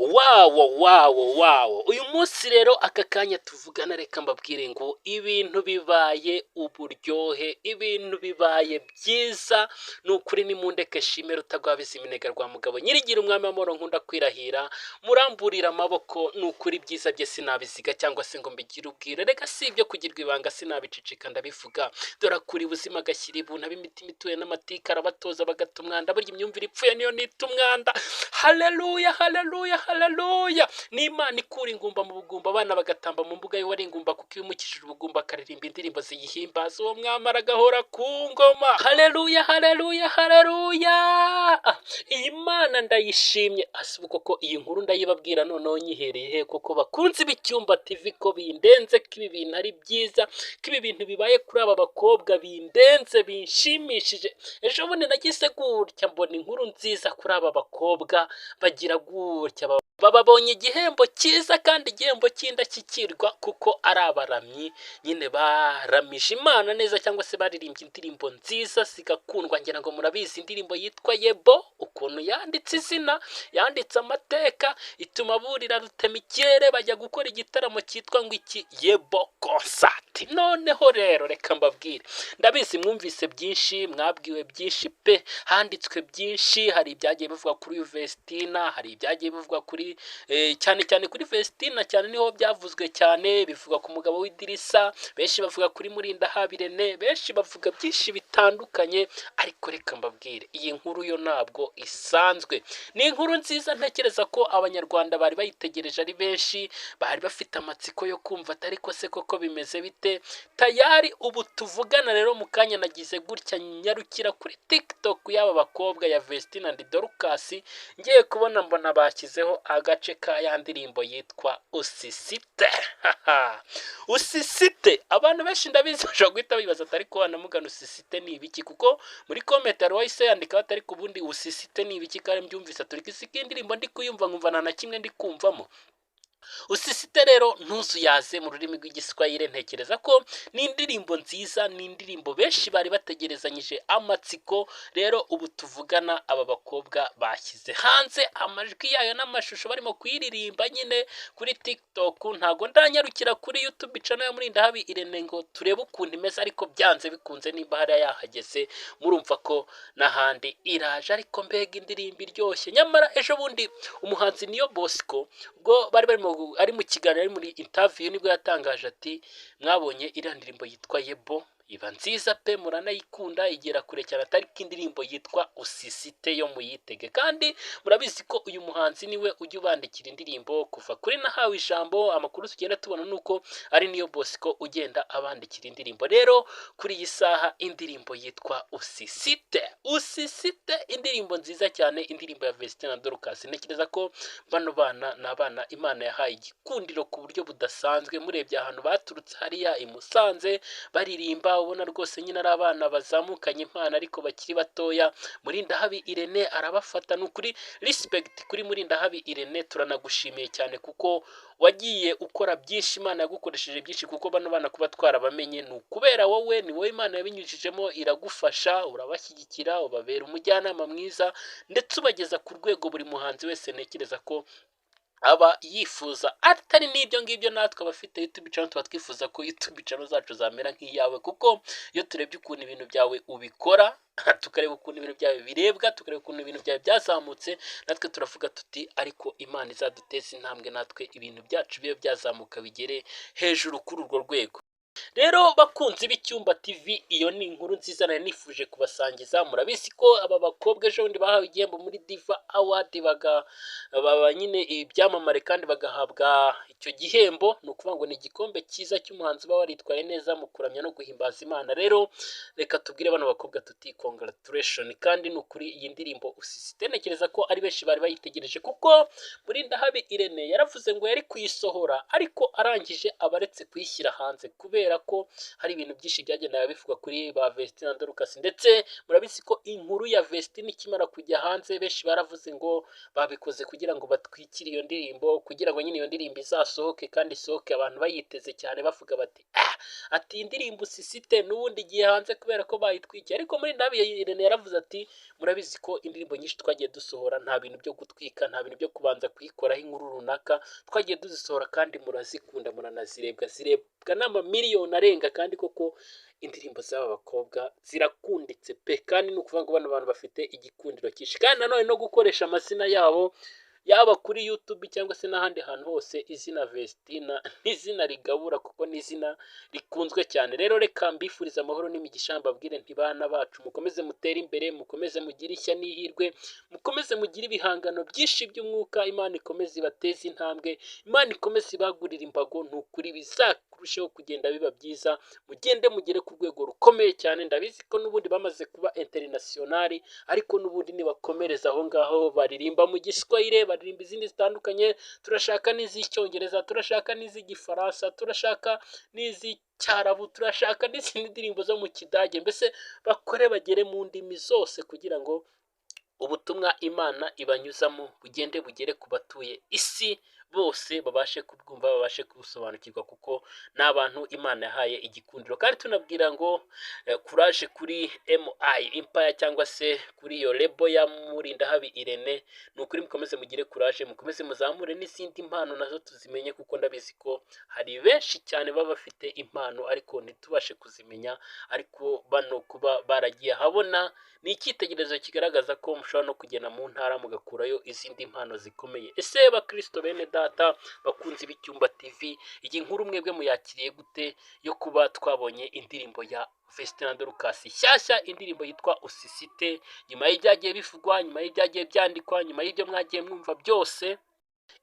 Wow! Uyu munsi rero aka kanya tuvugana, reka mbabwire ngo ibintu bibaye uburyohe, ibintu bibaye byiza. Ni ukuri nimundeke nshime Rutagwabiza iminega rwa mugabo nyirigira, umwami w'amahoro nkunda kwirahira, muramburira amaboko. Ni ukuri ibyiza bye sinabiziga cyangwa se ngo mbigire ubwira. Reka si ibyo kugirwa ibanga, sinabiceceka, ndabivuga. Dore akura ibuzima agashyira ibuntu, ab'imitima ituye n'amatika arabatoza bagata umwanda. Burya imyumvire ipfuye niyo nita umwanda. Haleluya, haleluya, haleluya! Ni Imana ikura ingumba mu bugumba, abana bagatamba mu mbuga y'uwari ingumba, kuko iyo umukijije ubugumba akaririmba indirimbo ziyihimbaza, uwo mwami aragahora ku ngoma. Haleluya, haleluya, haleluya! Ah, iyi Mana ndayishimye. Ase ubu koko iyi nkuru ndayibabwira noneho nyihereye he koko, bakunzi b'Icyumba TV, ko bindenze, ko ibi bintu ari byiza, ko ibi bintu bibaye kuri aba bakobwa bindenze, binshimishije? Ejo bundi nagize gutya mbona inkuru nziza kuri aba bakobwa, bagira gutya bababonye igihembo cyiza kandi igihembo cy'indashyikirwa, kuko ari abaramyi nyine baramije Imana neza cyangwa se baririmbye indirimbo nziza zigakundwa. Ngira ngo murabizi indirimbo yitwa Yebo, ukuntu yanditse izina, yanditse amateka, ituma burira rutemikirere bajya gukora igitaramo cyitwa ngo iki? Yebo Concert. Noneho rero reka mbabwire, ndabizi mwumvise byinshi, mwabwiwe byinshi pe, handitswe byinshi. Hari ibyagiye bivugwa kuri Vestina, hari ibyagiye bivugwa kuri cyane cyane kuri Vestina cyane, niho byavuzwe cyane. Bivugwa ku mugabo w'idirisa, benshi bavuga kuri Murindahabi Irene, benshi bavuga byinshi bitandukanye. Ariko reka mbabwire, iyi nkuru yo ntabwo isanzwe, ni inkuru nziza. Ntekereza ko Abanyarwanda bari bayitegereje ari benshi, bari bafite amatsiko yo kumva atari ko se koko bimeze bite. Tayari ubu tuvugana rero, mu kanya nagize gutya nyarukira kuri TikTok y'aba bakobwa ya Vestina and Dorcas, ngiye kubona mbona bashyizeho agace ka ya ndirimbo yitwa Usisite. Usisite, abantu benshi ndabizi bashobora guhita bibaza atari ko wanamugana usisite ni ibiki, kuko muri comment hari uwahise yandika atari ku bundi usisite ni ibiki, kandi mbyumvise turi ko indirimbo ndi kuyumva nkumva nta na kimwe ndi kumvamo. Usisite rero ntuzuyaze mu rurimi rw'Igiswahili. Ntekereza ko ni indirimbo nziza, ni indirimbo benshi bari bategerezanyije amatsiko. Rero ubu tuvugana aba bakobwa bashyize hanze amajwi yayo n'amashusho, barimo kuyiririmba nyine kuri TikTok. Ntago ndanyarukira kuri YouTube channel ya Murindahabi Irene ngo turebe ukuntu imeze, ariko byanze bikunze nimba hariya yahageze, murumva ko n'ahandi iraje. Ariko mbega indirimbo iryoshye! Nyamara ejo bundi umuhanzi Niyo Bosco, ubwo bari barimo ari mu kiganiro, ari muri interview, nibwo yatangaje ati: "Mwabonye iriya ndirimbo yitwa Yebo iba nziza pe, muranayikunda, igera kure cyane, atari ko indirimbo yitwa Usisite yo muyitege." Kandi murabizi ko uyu muhanzi niwe ujya ubandikira indirimbo kuva kuri Nahawe Ijambo. Amakuru tugenda tubona ni uko ari Niyo Bosco ugenda abandikira indirimbo. Rero kuri iyi saha indirimbo yitwa Usisite, Usisite, indirimbo nziza cyane, indirimbo ya Vestina na Dorcas. Ntekereza ko bano bana ni abana Imana yahaye igikundiro ku buryo budasanzwe. Murebye ahantu baturutse hariya i Musanze baririmba, ubona rwose nyine ari abana bazamukanye impano ariko bakiri batoya. Murindahabi Irene arabafata. Ni ukuri respect kuri Murindahabi Irene, turanagushimiye cyane kuko wagiye ukora byinshi, Imana yagukoresheje byinshi, kuko bano bana kuba twarabamenye ni ukubera wowe, ni wowe Imana yabinyujijemo, iragufasha, urabashyigikira, ubabera umujyanama mwiza, ndetse ubageza ku rwego buri muhanzi wese ntekereza ko aba yifuza. Atari n'ibyo ngibyo, natwe abafite YouTube channel tuba twifuza ko YouTube channel zacu zamera nk'iyawe, kuko iyo turebye ukuntu ibintu byawe ubikora, tukareba ukuntu ibintu byawe birebwa, tukareba ukuntu ibintu byawe byazamutse, natwe turavuga tuti: "Ariko Imana izaduteze intambwe, natwe ibintu byacu bibe byazamuka bigere hejuru kuri urwo rwego." Rero bakunzi b'Icyumba TV, iyo ni inkuru nziza nari nifuje kubasangiza. Murabizi ko aba bakobwa ejo bundi bahawe igihembo muri Diva Award, baba nyine ibyamamare kandi bagahabwa icyo gihembo. Ni ukuvuga ngo ni igikombe cyiza cy'umuhanzi uba waritwaye neza mu kuramya no guhimbaza Imana. Rero reka tubwire bano bakobwa tuti: "Congratulation." Kandi ni ukuri iyi ndirimbo Usisite ntekereza ko ari benshi bari bayitegereje, kuko Murindahabi Irene yaravuze ngo yari kuyisohora ariko arangije aba aretse kuyishyira hanze kubera kubera ko hari ibintu byinshi byagendaga bivugwa kuri ba Vestine na Dorcas. Ndetse murabizi ko inkuru ya Vestine ikimara kujya hanze, benshi baravuze ngo babikoze kugira ngo batwikire iyo ndirimbo, kugira ngo nyine iyo ndirimbo izasohoke kandi isohoke abantu bayiteze cyane, bavuga bati ah, ati iyi ndirimbo Usisite n'ubundi igiye hanze kubera ko bayitwikiye. Ariko Murindahabi Irene yaravuze ati murabizi ko indirimbo nyinshi twagiye dusohora nta bintu byo gutwika, nta bintu byo kubanza kuyikoraho inkuru runaka, twagiye duzisohora kandi murazikunda, muranazirebwa, zirebwa n'amamiliyoni arenga. Kandi koko indirimbo z'aba bakobwa zirakunditse pe, kandi ni ukuvuga ngo bano bantu bafite igikundiro cyinshi. Kandi nanone no gukoresha amazina yabo, yaba kuri YouTube cyangwa se n'ahandi hantu hose, izina Vestina ni izina rigabura kuko ni izina rikunzwe cyane. Rero reka mbifurize amahoro n'imigisha, mbabwire nti bana bacu mukomeze mutere imbere, mukomeze mugire ishya n'ihirwe, mukomeze mugire ibihangano byinshi by'umwuka, Imana ikomeze ibateze intambwe, Imana ikomeze ibagurire imbago, ni ukuri bizakurushaho kugenda biba byiza, mugende mugere ku rwego rukomeye cyane. Ndabizi ko n'ubundi bamaze kuba international, ariko n'ubundi nibakomereza aho ngaho, baririmba mu Giswahili, baririmba izindi zitandukanye, turashaka n'iz'icyongereza, turashaka n'iz'igifaransa, turashaka n'iz'icyarabu, turashaka n'izindi ndirimbo zo mu Kidage, mbese bakore bagere mu ndimi zose kugira ngo ubutumwa Imana ibanyuzamo bugende bugere ku batuye isi bose, babashe kubwumva, babashe kubusobanukirwa, kuko ni abantu Imana yahaye igikundiro. Kandi tunabwira ngo courage kuri MI Empire cyangwa se kuri iyo label ya Murindahabi Irene, ni ukuri mukomeze mugire courage, mukomeze muzamure n'izindi mpano nazo tuzimenye, kuko ndabizi ko hari benshi cyane baba bafite impano ariko ntitubashe kuzimenya. Ariko bano kuba baragiye ahabona ni icyitegererezo kigaragaza ko mushobora no kugenda mu ntara mugakurayo izindi mpano zikomeye. Ese bakristo bene data bakunzi b'Icyumba TV, iyi nkuru mwebwe muyakiriye gute yo kuba twabonye indirimbo ya Vestine na Dorcas nshyashya, indirimbo yitwa Usisite, nyuma y'ibyagiye bivugwa, nyuma y'ibyagiye byandikwa, nyuma y'ibyo mwagiye mwumva byose,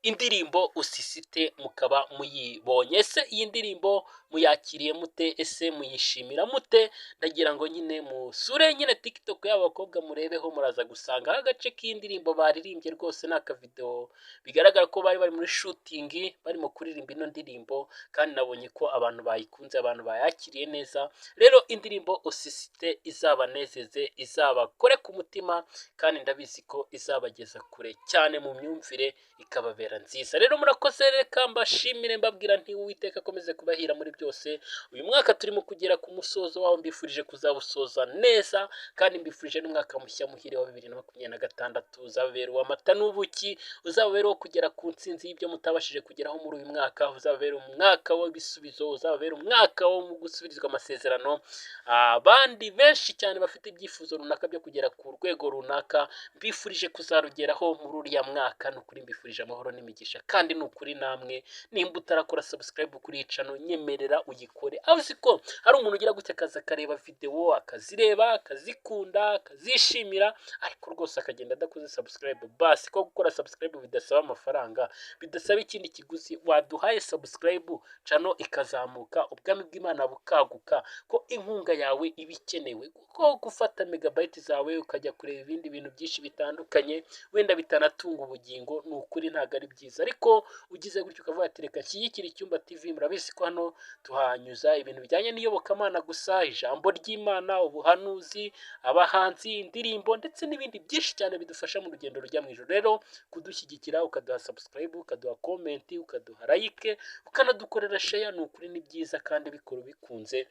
indirimbo Usisite mukaba muyibonye? Ese iyi ndirimbo muyakiriye mute? Ese muyishimira mute? Ndagira ngo nyine musure nyine TikTok y'aba bakobwa murebeho, muraza gusanga agace k'indirimbo baririmbye. Rwose ni akavideo bigaragara ko bari bari muri shooting barimo kuririmba ino ndirimbo, kandi nabonye ko abantu bayikunze, abantu bayakiriye neza. Rero indirimbo Usisite izabanezeze, izabakore ku mutima, kandi ndabizi ko izabageza kure cyane mu myumvire, ikababera nziza. Rero murakoze, reka mbashimire mbabwira nti Uwiteka akomeze kubahira muri byose. Uyu mwaka turimo kugera ku musozo wawo, mbifurije kuzawusoza neza, kandi mbifurije n'umwaka mushya muhire wa 2026, uzababera uw'amata n'ubuki, uzababera uwo kugera ku ntsinzi y'ibyo mutabashije kugeraho muri uyu mwaka, uzababera umwaka w'ibisubizo, uzababera umwaka wo gusubirizwa amasezerano. Abandi benshi cyane bafite ibyifuzo runaka byo kugera ku rwego runaka, mbifurije kuzarugeraho muri uriya mwaka. Ni ukuri mbifurije amahoro n'imigisha, kandi ni ukuri namwe nimba utarakora subscribe kuri iyi channel, nyemerera uyikore. Aho uzi ko hari umuntu ugira gutya akaza akareba videwo, akazireba, akazikunda, akazishimira, ariko rwose akagenda adakoze subscribe. Basi ko gukora subscribe bidasaba amafaranga, bidasaba ikindi kiguzi, waduhaye subscribe channel ikazamuka, ubwami bw'Imana bukaguka, ko inkunga yawe iba ikenewe, kuko gufata megabyte zawe ukajya kureba ibindi bintu byinshi bitandukanye wenda bitanatunga ubugingo, ni ukuri ntabwo ari byiza. Ariko ugize gutyo ukavuga ati reka nshyigikire Icyumba TV, murabizi ko hano tuhanyuza ibintu bijyanye n'iyobokamana gusa, ijambo ry'Imana, ubuhanuzi, abahanzi, indirimbo ndetse n'ibindi byinshi cyane bidufasha mu rugendo rujya mu ijuru. Rero kudushyigikira ukaduha subscribe, ukaduha comment, ukaduha like, ukanadukorera share, ni ukuri ni byiza, kandi bikora ubikunze,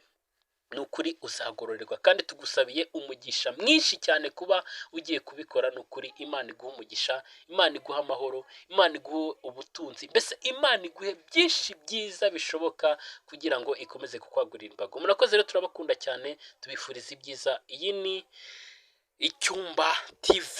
ni ukuri uzagororerwa. Kandi tugusabiye umugisha mwinshi cyane kuba ugiye kubikora. Ni ukuri Imana iguha umugisha, Imana iguha amahoro, Imana iguhe ubutunzi, mbese Imana iguhe byinshi byiza bishoboka kugira ngo ikomeze kukwagurira imbago. Murakoze rero, turabakunda cyane, tubifuriza ibyiza. Iyi ni Icyumba TV.